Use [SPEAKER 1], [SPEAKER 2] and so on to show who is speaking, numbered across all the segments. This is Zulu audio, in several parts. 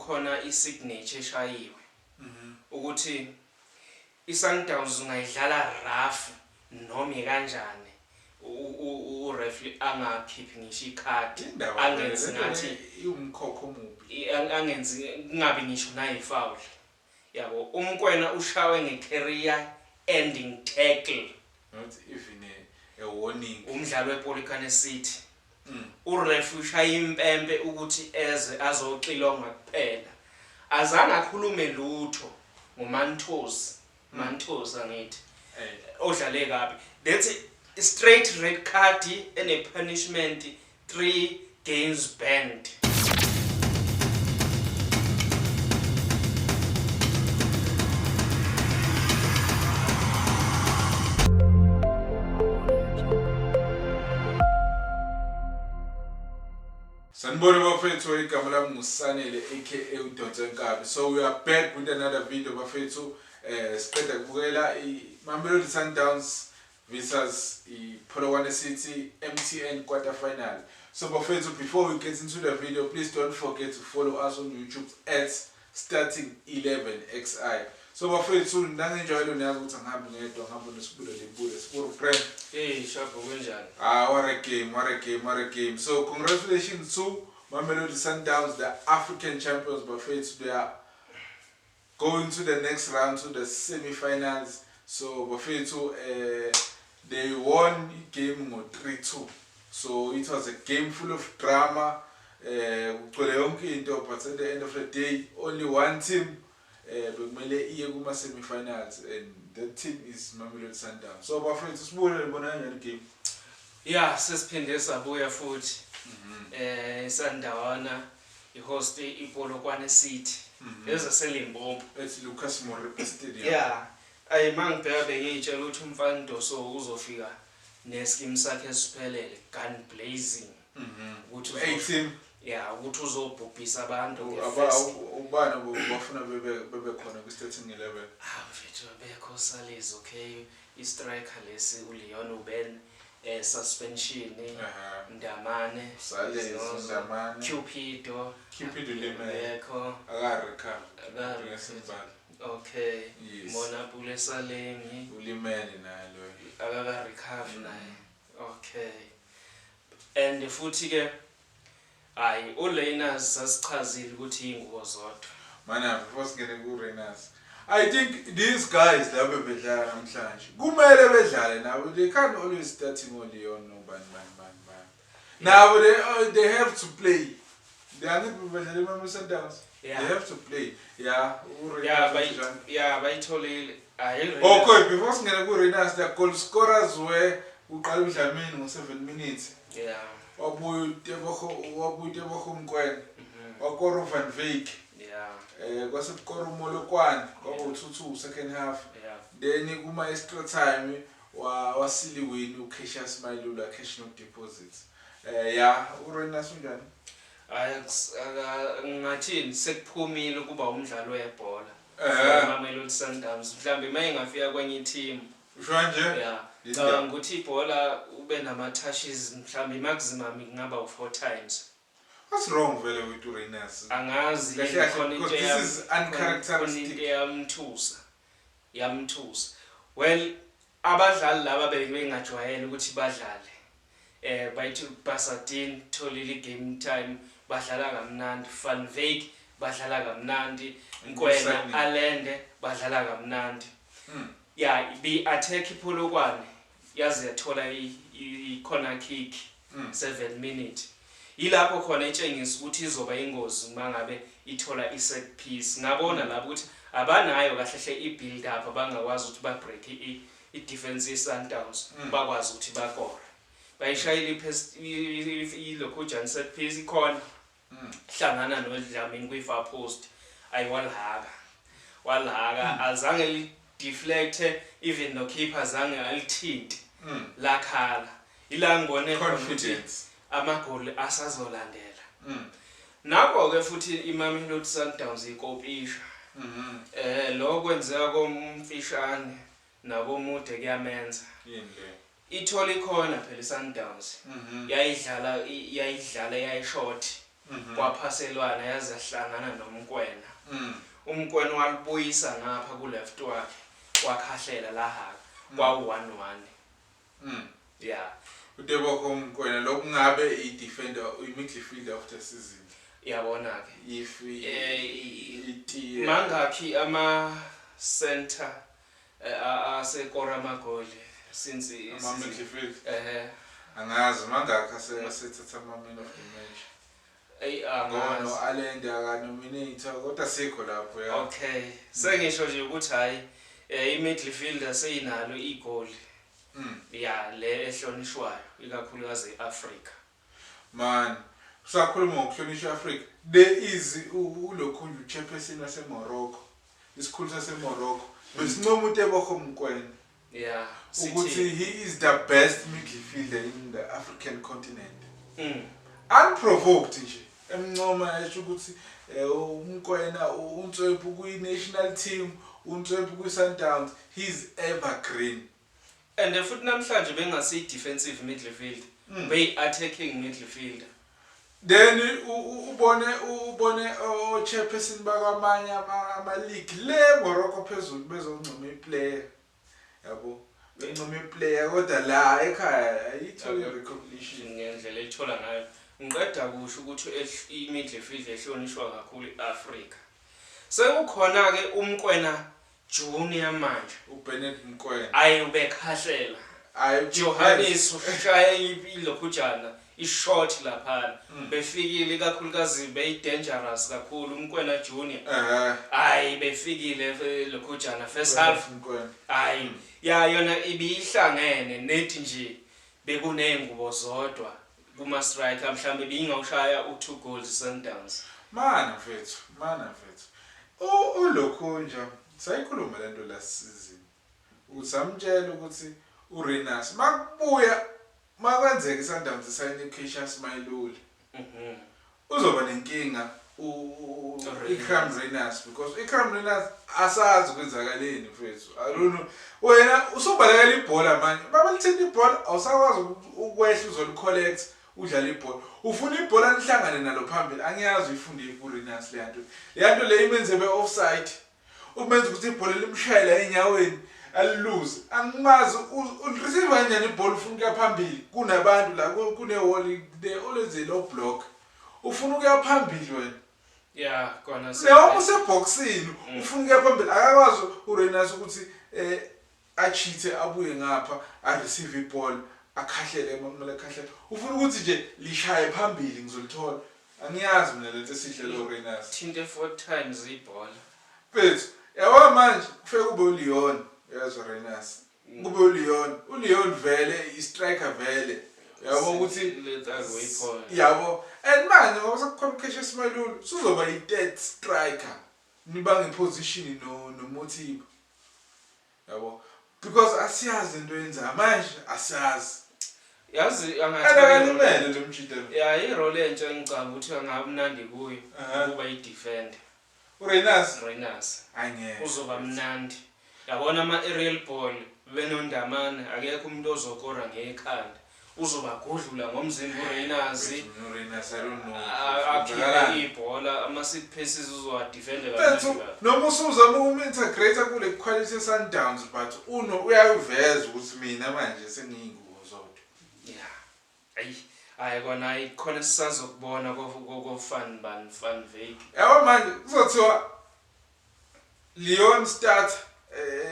[SPEAKER 1] Kukhona i-signature eshayiwe ukuthi i-Sundowns ungayidlala rough noma ikanjani, u-referee angakhiphi ngisho ikhadi.
[SPEAKER 2] Indaba
[SPEAKER 1] Angenzi
[SPEAKER 2] vele, lento
[SPEAKER 1] ngathi
[SPEAKER 2] le iwumkhokha omubi.
[SPEAKER 1] Angenzi kungabi ngisho nayi-foul, yabo. UMokoena ushawe nge-career ending tackle.
[SPEAKER 2] Not even a warning.
[SPEAKER 1] Umdlalo wePolokwane City, uref ushaya impempe ukuthi eze azoxilongwa kuphela, azange akhulume lutho ngoMantos. Mantos, angithi, odlale kabi. That's a straight red card ene punishment, 3 games banned.
[SPEAKER 2] Sanibona bafethu, igama lami nguSanele aka uDonsa Nkabi. So we are back with another video, bafethu. Siqeda kubukela iMamelodi Sundowns versus iPolokwane City MTN quarter final. So bafethu, before we get into the video, please don't forget to follow us on YouTube at starting 11xi. So bafethu, nangenjwayelo niyazi ukuthi angihambi ngedwa, ngihamba noSibulo Lebule. Siburo friend.
[SPEAKER 1] Hey, sharp, kunjani?
[SPEAKER 2] Ah, what a game, what a game, what a game. So congratulations to Mamelodi Sundowns, the African champions, bafethu. They are going to the next round, to the semi-finals. So bafethu, they won game ngo 3-2. So it was a game full of drama. Kugcwele yonke into, but at the end of the day only one team bekumele iye kuma semi-finals, and that team is Mamelodi Sundowns. So bafethu, sibone bona kanjani game.
[SPEAKER 1] Ya, sesiphinde sabuya futhi. Isandawana ihost iPolokwane City ezaseLimpopo.
[SPEAKER 2] Ethi Lucas Moripe Stadium.
[SPEAKER 1] Yeah, ayi, mangibheka bengiyitshela ukuthi umfana Ndoso uzofika neskim sakhe esiphelele, gun blazing, ukuthi
[SPEAKER 2] Hey team.
[SPEAKER 1] Ya, ukuthi uzobhubhisa abantu
[SPEAKER 2] Aba ubani bafuna bebe khona ku starting 11?
[SPEAKER 1] Ah, mfethu, abekho Sales, okay, i-striker lesi uLeon Uben, suspension. Ndamane.
[SPEAKER 2] Sales, Ndamane.
[SPEAKER 1] Cupido.
[SPEAKER 2] Cupido limele.
[SPEAKER 1] Bekho.
[SPEAKER 2] Aka-recover.
[SPEAKER 1] Aka-recover. Okay.
[SPEAKER 2] Yes.
[SPEAKER 1] Monnapule Saleng.
[SPEAKER 2] Ulimele naye loyo.
[SPEAKER 1] Akaka recover naye. Okay, and futhi ke hayi, uRayners sasichazile ukuthi ingubo zodwa.
[SPEAKER 2] Mana, before singene ku-Rayners, I think these guys laba bedlala namhlanje kumele bedlale nabo. They can't always starting oLeon nobani bani bani bani. Nabo they have to play. They angithi bedlala iMamelodi Sundowns. They have to play. Yeah, uRayners uthi njani?
[SPEAKER 1] Ya, bayitholile, hayi.
[SPEAKER 2] Okay, before singene ku-Rayners, the goal scorers were uqala uDlamini ngo-7 minutes. Wabuya uTebogo, wabuya uTebogo Mokoena. Wakora uVan Wyk. Kwase kukora uMolokwane, kwaba u-2-2 second half. Then kuma extra time wasili win uCassius Mailula, cash no deposits. Ya, uRayners unjani?
[SPEAKER 1] Hayi, ngingathini, sekuphumile ukuba umdlalo webhola. Mamelodi Sundowns mhlambe uma ingafika kwenye i-team.
[SPEAKER 2] Usho kanje?
[SPEAKER 1] Ya.
[SPEAKER 2] Yindaba.
[SPEAKER 1] Cabanga ukuthi ibhola ube nama-touches mhlambe maximum kungaba u-four times.
[SPEAKER 2] What's wrong vele with uRayners?
[SPEAKER 1] Angazi.
[SPEAKER 2] Kahle kahle,
[SPEAKER 1] Khona into
[SPEAKER 2] because this is uncharacteristic.
[SPEAKER 1] Khona into yamthusa. Well, abadlali laba bengajwayele ukuthi badlale, bayithi Basadien tholile game time, badlala kamnandi. Van Wyk badlala kamnandi, Mokoena,
[SPEAKER 2] Signing.
[SPEAKER 1] Allende badlala kamnandi. Ya, bi attack iPolokwane yaze yathola i-corner kick 7 minute. Yilapho khona itshengisa ukuthi izoba ingozi uma ngabe ithola i-set piece. Ngabona lapho ukuthi abanayo kahle hle i-build up, abangakwazi ukuthi ba-break i-defense ye-Sundowns, bakwazi ukuthi bakore. Bayishayile ilokhujana set piece ikhona, hlangana noDlamini kwi-far post, ayiwalihaka, walihaka, azange li-deflecte, even no-keeper azange alithinte, lakhala. Ila ngibone khona ukuthi
[SPEAKER 2] Confidence.
[SPEAKER 1] Amagoli asazolandela. Nakho-ke futhi iMamelodi Sundowns ikopisha lo kwenzeka komfishane nakomude kuyamenza.
[SPEAKER 2] Yini le?
[SPEAKER 1] Ithola ikhona phela i-Sundowns, yayidlala yayishort. Kwaphaselwana yaze yahlangana noMokoena. UMokoena walibuyisa ngapha ku left wakhe, wakhahlela lahaka, kwawu 1-1. Yeah.
[SPEAKER 2] uTeboho Mokoena lokungabe i-defender, i-midfielder of the season.
[SPEAKER 1] Yabona ke.
[SPEAKER 2] If itiye.
[SPEAKER 1] Mangakhi ama center asekora amagoli since
[SPEAKER 2] Ama-midfield?
[SPEAKER 1] Ehe.
[SPEAKER 2] Angazi mangakhi asethatha ama-man of the match.
[SPEAKER 1] Ey,
[SPEAKER 2] Ngoba
[SPEAKER 1] angazi.
[SPEAKER 2] no-Allende akanominate, kodwa sikho lapho, ya.
[SPEAKER 1] Okay, sengisho nje ukuthi hayi, i-midfielder seyinalo igoli. Ya, le ehlonishwayo ikakhulukazi eAfrika.
[SPEAKER 2] Man, usakhuluma ngokuhlonishwa eAfrika, there is ulokhu nje uchairperson waseMorocco, isikhulu saseMorocco besincoma uTeboho Mokoena ukuthi he is the best midfielder in the African continent. Unprovoked nje emncoma, esho ukuthi uMokoena unswephu kwi-national team, unswephu kwi-Sundowns, he's evergreen.
[SPEAKER 1] And futhi namhlanje bengasi defensive midfield, beyi attacking midfielder.
[SPEAKER 2] Then ubone o-chairperson bakwamanye ama-league le Morocco phezulu bezoncoma iplayer, yabo, bencoma iplayer, kodwa la ekhaya ayitholi recognition.
[SPEAKER 1] Ngendlela ethola ngayo, ngiqeda kusho ukuthi i-midfield ehlonishwa kakhulu eAfrika. Sekukhona ke uMokoena Junior manje.
[SPEAKER 2] uBernard Mokoena.
[SPEAKER 1] Ayi, ubekhahlela.
[SPEAKER 2] Ayi.
[SPEAKER 1] Johannes ushaya ilokhujana, ishot laphana. Befikile ikakhulukazi, beyi-dangerous kakhulu uMokoena Junior. Hayi, befikile lokhujana first half.
[SPEAKER 2] Mokoena.
[SPEAKER 1] Hayi, ya, yona ibihlangene nethi nje bekuney'ngubo zodwa kuma-striker, mhlawumbe biyingawushaya u-2 goals Sundowns.
[SPEAKER 2] Mana mfethu, mana mfethu, ulokhu nje sayikhuluma lento last season, usamtshela ukuthi uRayners makubuya, makwenzeka iSundowns isayine iCassius Mailula, uzoba nenkinga
[SPEAKER 1] uRayners.
[SPEAKER 2] Iqraam Rayners, because Iqraam Rayners asazi kwenzakaleni mfethu. I don't know, wena usubalekela ibhola manje, babalithinta ibhola, awusakwazi ukwehla uzolicollect, udlala ibhola, ufuna ibhola lihlangane nalo phambili. Angiyazi uyifunde kuRayners leya nto, leya nto leyo imenze be-offside, umenza ukuthi ibhola limshayela enyaweni aliluze. Angimazi ureceive kanjani ibhola, ufuna ukuya phambili, kunabantu la, kune-wall, they always a low block, ufuna ukuya phambili wena.
[SPEAKER 1] Ya, kona.
[SPEAKER 2] Noma usebhoxini ufuna ukuya phambili, akakwazi uRayners ukuthi achithe abuye ngapha, areceive ibhola, akhahlele uma kumele akhahlele. Ufuna ukuthi nje lishaye phambili, ngizolithola. Angiyazi mina lento esihle lo Rayners.
[SPEAKER 1] Thinte four times ibhola.
[SPEAKER 2] Mfethu, yabo, manje kufike kube uLeon, uyazwa Rayners, kube uLeon, uLeon vele i-striker vele, yabo, ukuthi
[SPEAKER 1] Lethal weapon.
[SPEAKER 2] Yabo, and manje ngoba sekukhona uCassius Mailula, suzoba i-third striker, nibange position no noMothiba, yabo, because asiyazi into yenzayo manje, asiyazi.
[SPEAKER 1] Yazi
[SPEAKER 2] Angalimele lo mjita lo.
[SPEAKER 1] Ya, irole entsha engicabanga ukuthi angaba mnandi kuyo ukuba i-defender.
[SPEAKER 2] uRayners?
[SPEAKER 1] Rayners.
[SPEAKER 2] Angeke.
[SPEAKER 1] Uzoba mnandi, yabona, ama-aerial ball benondamane, akekho umuntu ozokora ngekhanda, uzobagudlula ngomzimba uRayners.
[SPEAKER 2] uRayners, I don't know.
[SPEAKER 1] Akhiphe ibhola, ama-set pieces uzowadefenda
[SPEAKER 2] Mfethu,
[SPEAKER 1] kamnandi kabi.
[SPEAKER 2] Noma usuzama ukum-integrate kule quality Sundowns, but uno uyayuveza ukuthi mina manje sengiyingubo zodwa.
[SPEAKER 1] Ya, ayi, hayi kona, hayi khona, sisazokubona ko-Van ban Van Wyk.
[SPEAKER 2] Yabo, manje kuzothiwa Leon start,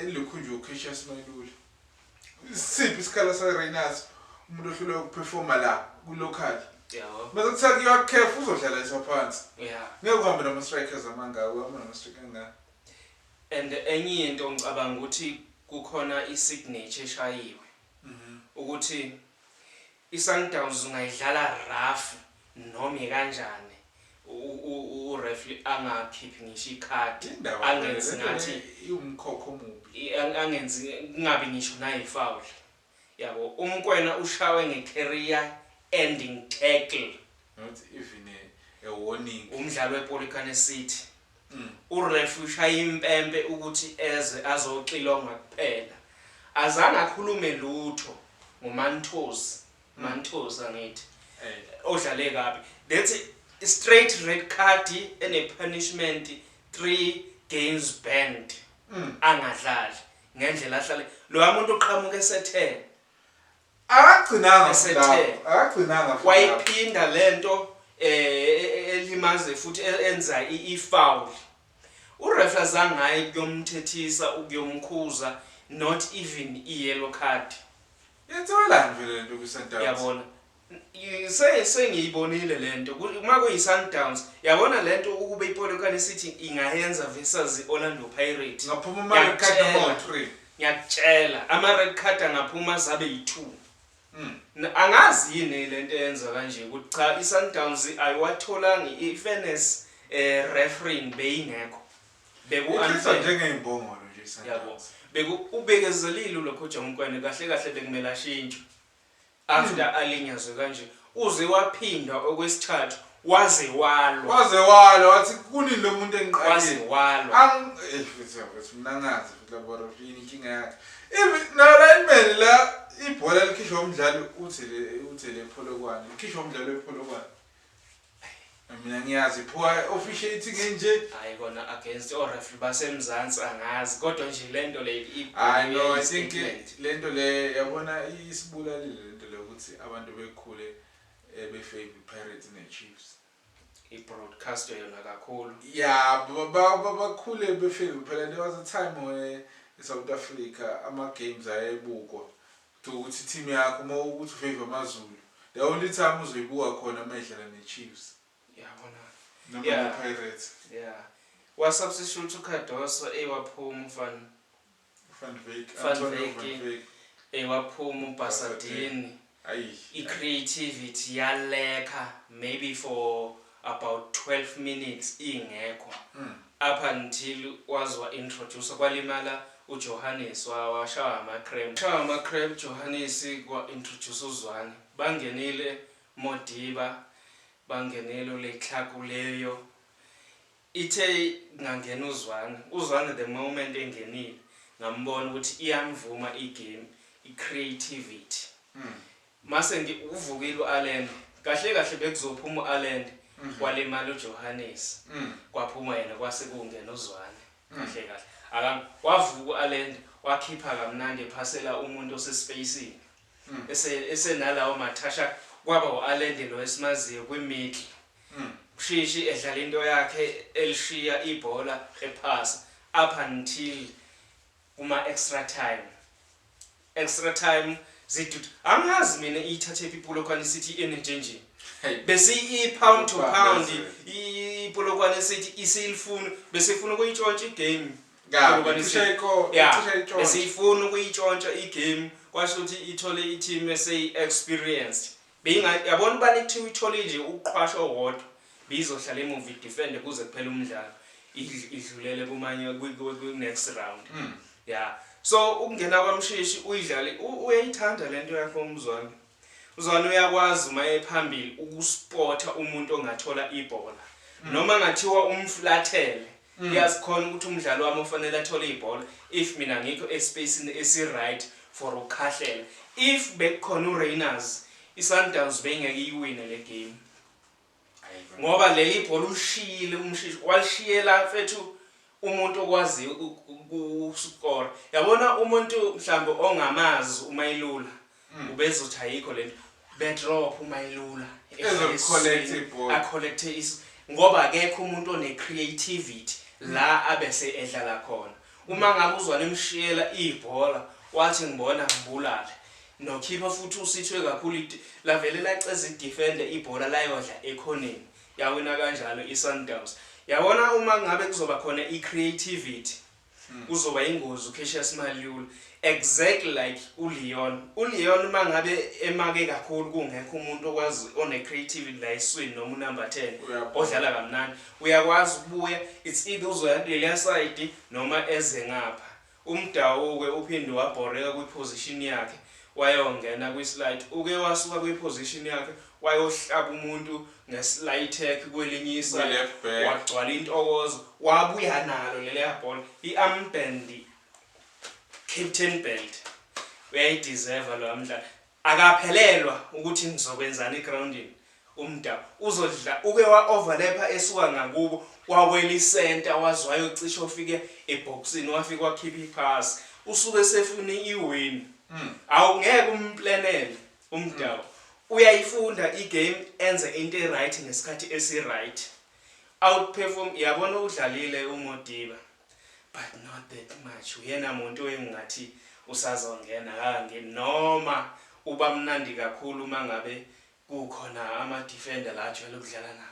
[SPEAKER 2] lokhu nje uCassius Mailula, siphi isikhala sa Rayners, umuntu ohluleka ukuperforma la ku local? Mase kuthiwa kuyiwa CAF, uzodlala phansi. Ngeke uhambe nama strikers amangaka, uhambe nama strikers angaka.
[SPEAKER 1] And enye into, ngicabanga ukuthi kukhona i-signature eshayiwe ukuthi i-Sundowns ungayidlala rough noma kanjani, ureferee angakhiphi ngisho ikhadi.
[SPEAKER 2] Indaba
[SPEAKER 1] Angenzi
[SPEAKER 2] vele,
[SPEAKER 1] ngathi
[SPEAKER 2] iwumkhokho omubi.
[SPEAKER 1] Angenzi kungabi ngisho nayifoul, yabo. UMokoena ushawe nge-career ending tackle.
[SPEAKER 2] Not even a warning.
[SPEAKER 1] Umdlalo wePolokwane City, uref ushaya impempe ukuthi eze azoxilonga kuphela, azange akhulume lutho ngoMantos, Mantos angithi, odlale kabi, lethi Straight red card ene punishment 3 games banned. Angadlali ngendlela ahlale lo muntu uqhamuka esethe.
[SPEAKER 2] Akagcinanga
[SPEAKER 1] Esethe.
[SPEAKER 2] lapho, akagcinanga futhi lapho.
[SPEAKER 1] Wayiphinda lento elimaze futhi enza i-foul. Uref azange aye kuyomthethisa, ukuyomkhuza, not even i-yellow card.
[SPEAKER 2] Yenziwelani vele lento kwi-Sundowns?
[SPEAKER 1] Yabona, sengiyibonile lento uma kuyi-Sundowns, yabona lento ukube iPolokwane City ingayenza versus i-Orlando Pirates,
[SPEAKER 2] Ngaphuma ama-red card
[SPEAKER 1] Ngiyakutshela.
[SPEAKER 2] noma u-3.
[SPEAKER 1] Ngiyakutshela, ama-red card angaphuma zabe yi-2. Angazi yini lento eyenza kanje ukuthi cha, i-Sundowns ayiwatholanga i-fairness, refereeing beyingekho, beku
[SPEAKER 2] Ithathwa
[SPEAKER 1] unfair.
[SPEAKER 2] njengey'mbongolo nje
[SPEAKER 1] Yabo.
[SPEAKER 2] i-Sundowns.
[SPEAKER 1] Beku ubekezelile lokho Mokwena, kahle kahle bekumele ashintshwe after alinyazwe kanje, uze waphinda okwesithathu, waze walwa.
[SPEAKER 2] Waze walwa, wathi kunini lo muntu
[SPEAKER 1] Waze
[SPEAKER 2] engiqalile.
[SPEAKER 1] walwa.
[SPEAKER 2] Futhi mina ngazi futhi labo referee inkinga yakhe. Even na lineman la, ibhola likhishwa umdlali, uthi le Polokwane, likhishwa umdlali wePolokwane. Mina ngiyazi poor officiating enje.
[SPEAKER 1] Hayi kona, against o-referee basemzansi angazi, kodwa nje lento le
[SPEAKER 2] I know, I think
[SPEAKER 1] statement.
[SPEAKER 2] lento le, yabona, isibulalile lento le ukuthi abantu bekhule befavor Pirates ne-Chiefs.
[SPEAKER 1] I-broadcast yona kakhulu.
[SPEAKER 2] Yeah, bakhule befavor phela. There was a time where eSouth Africa ama games ayebukwa to ukuthi team yakho, uma ukuthi ufavor AmaZulu, the only time uzoyibuka khona uma idlala ne-Chiefs
[SPEAKER 1] Yabona.
[SPEAKER 2] noma ne-Pirates.
[SPEAKER 1] Yeah, wasubstitute uCardoso, ewaphuma uVan
[SPEAKER 2] Van Wyk.
[SPEAKER 1] Van
[SPEAKER 2] Antonio
[SPEAKER 1] Wyk.
[SPEAKER 2] Van Wyk.
[SPEAKER 1] Ewaphuma uBasadien.
[SPEAKER 2] Ayi.
[SPEAKER 1] I-creativity yalekha maybe for about 12 minutes ingekho up until waziwa introduce, kwalimala uJohannes, washawa ama-cramp, shawa ama-cramp Johannes, kwa-introduce uZwane, bangenile Modiba, bangenile uLetlhaku leyo ithe ngangena uZwane. UZwane, the moment engenile, ngambona ukuthi iyamvuma igame, i-creativity. Mase uvukile uAllen, kahle kahle bekuzophuma uAllen, kwalimala uJohannes, kwaphuma yena, kwase kungena uZwane. Kahle kahle aka wavuka uAllen, wakhipha kamnandi, ephasela umuntu osespacini esenalawo mathasha, kwaba uAllen lo esimaziyo kwimiddle. Shishi edlala into yakhe, elishiya ibhola, ephasa up until kuma extra time. Extra time zidudu, angazi mina ithathe iPolokwane City energy nje.
[SPEAKER 2] Hey.
[SPEAKER 1] Bese i-pound to pound iPolokwane City isiyifuna, besifuna ukuyitshontsha igame.
[SPEAKER 2] Kabi,
[SPEAKER 1] Polokwane
[SPEAKER 2] icishe
[SPEAKER 1] City.
[SPEAKER 2] icishe itshontshe.
[SPEAKER 1] Besiyifuna ukuyitshontsha igame, kwasho ukuthi ithole i-team eseyi-experienced. Beyinga, yabona, ubani kuthiwa ithole nje uqhwasha owodwa, bizohlala emuva idefende kuze kuphele umdlalo, idlulele kumanye kwi-next round. Yeah, so ukungena kwaMshishi, uyidlale, uyayithanda lento yakho umzwane. Uzwane uyakwazi uma ephambili ukuspotha umuntu ongathola ibhola noma ngathiwa umflathele, uyazikhona ukuthi umdlalo wami ufanele athole ibhola if mina ngikho espacini esi-right for ukukhahlela. If bekukhona uRayners, i-Sundowns bengeke iyiwine le game, ngoba leli bhola ulishiyile uMshishi, walishiyela mfethu umuntu okwaziyo ukuskora. Yabona, umuntu mhlambe ongamazi uMayilula ubezothi ayikho lento, bedrop uMayilula.
[SPEAKER 2] Ezocollect ibhola.
[SPEAKER 1] Acollecte ngoba akekho umuntu one-creativity la abese edlala khona. Uma ngabe uZwane emshiyela ibhola, wathi ngibona ngibulale nokhipha futhi usithwe kakhulu, lavele laceza idefender ibhola, layodla ekhoneni, yawina kanjalo i-Sundowns. Yabona, uma ngabe kuzoba khona i-creativity, kuzoba ingozi uCassius Mailula, exactly like uLeon. ULeon uma ngabe emake kakhulu, kungekho umuntu okwazi one-creativity la eswini noma unumber 10
[SPEAKER 2] Uyabona.
[SPEAKER 1] odlala kamnandi, uyakwazi ukubuya, it's either uzoya kuleliya side noma eze ngapha. Umdawuke uphinde wabhoreka kwiposition yakhe, wayongena kwi-slide, uke wasuka kwiposition yakhe wayohlaba umuntu nge-slide tackle kwelinye iside.
[SPEAKER 2] Kwi-left back.
[SPEAKER 1] Wagcwala intokozo, wabuya nalo leliya bhola, i-armband, captain belt, uyayideserve lo mdlalo. Akaphelelwa ukuthi ngizokwenzani egroundini. uMudau uzodla, uke wa-overlapha esuka ngakubo, wawela isenta, waze wayocishe ofike ebhokisini, wafika wakhipha iphasi. Usuke sefuna i-win. Awungeke umplanele uMudau. Uyayifunda igame, enze into e-right ngesikhathi esi-right, outperform. Yabona, udlalile uModiba, but not that much. Uyena muntu engingathi usazongena, akangeni, noma uba mnandi kakhulu uma ngabe kukhona ama-defender la ajwayele ukudlala nabo.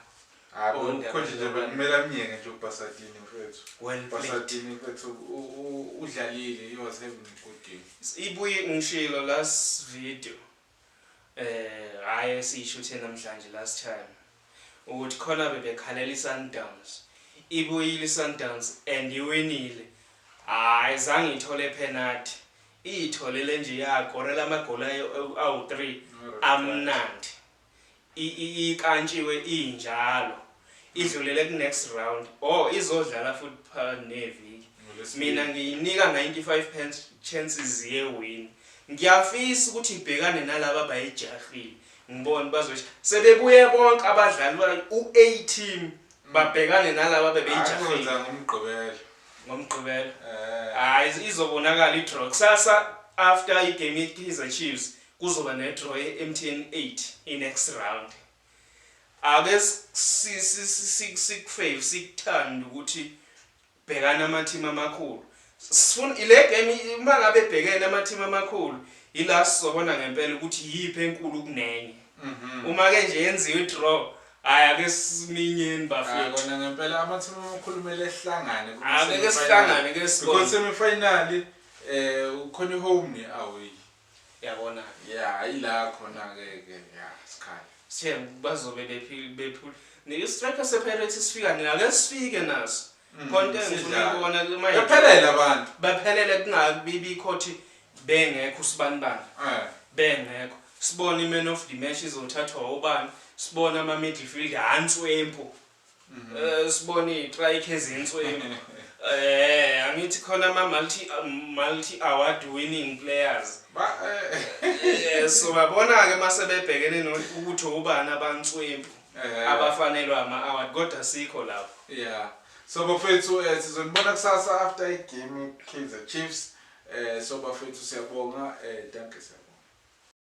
[SPEAKER 2] Hayi,
[SPEAKER 1] Ondaba
[SPEAKER 2] coach nje
[SPEAKER 1] nobani.
[SPEAKER 2] bekumele amnyeke nje uBasadini, mfethu.
[SPEAKER 1] Well played.
[SPEAKER 2] Basadini, mfethu, udlalile, he was having a good game.
[SPEAKER 1] Ibuye, ngishilo last video, hayi, esiyishuthe namhlanje, last time, ukuthi khona bebekhalela i-Sundowns. Ibuyile i-Sundowns and iwinile. Hayi, zange ithole penalty, iyitholele nje, yakorela amagoli awu-3 amnandi. Ikantshiwe injalo, idlulele ku-next round. Oh, izodlala futhi phakathi neviki. Mina ngiyinika 95 chances ye-win. Ngiyafisa ukuthi ibhekane nalaba abayijahile, ngibone bazosho sebebuye bonke abadlali u-A team, babhekane nalaba bebeyijahile.
[SPEAKER 2] Kwenza ngomgqibelo.
[SPEAKER 1] Ngomgqibelo.
[SPEAKER 2] Eh.
[SPEAKER 1] Hayi, izobonakala i-draw kusasa after igame ye-Kaizer Chiefs. Kuzoba ne-draw ye-MTN 8 i-next round. Ake sikufave, sikuthande ukuthi bhekana ama-team amakhulu. Sifuna ile game, uma ngabe ebhekene ama-team amakhulu, ila sizobona ngempela ukuthi yiphi enkulu kunenye. Uma ke nje yenziwe i-draw, hayi, ake siminyeni, bafethu.
[SPEAKER 2] Kona ngempela ama-team amakhulu kumele ehlangane.
[SPEAKER 1] Ake ke sihlangane ke sibone.
[SPEAKER 2] Because semi-final ukhona i-home ne-away.
[SPEAKER 1] Yabona.
[SPEAKER 2] Yeah, ila khona ke ya sikhala.
[SPEAKER 1] Sithe bazobe bephile bephula ne-striker se-Pirates, sifika nina, ake sifike naso khona into engifuna
[SPEAKER 2] Sidlale.
[SPEAKER 1] ukubona kuma.
[SPEAKER 2] Baphelele abantu.
[SPEAKER 1] Baphelele, kungabibikho thi bengekho usibanibani, bengekho. Sibone i-man of the match izothathwa ubani, sibone ama-midfield answempu, sibone iy'strike ezinswempu. Angithi khona ama-multi multi award winning players.
[SPEAKER 2] Ba
[SPEAKER 1] So babona-ke mase bebhekene ukuthi ubani abantswempu abafanelwe ama-award, kodwa sikho lapho.
[SPEAKER 2] Yeah. So bafethu, sizonibona kusasa after igame Kaizer Chiefs. So bafethu, siyabonga, dankie, siyabonga.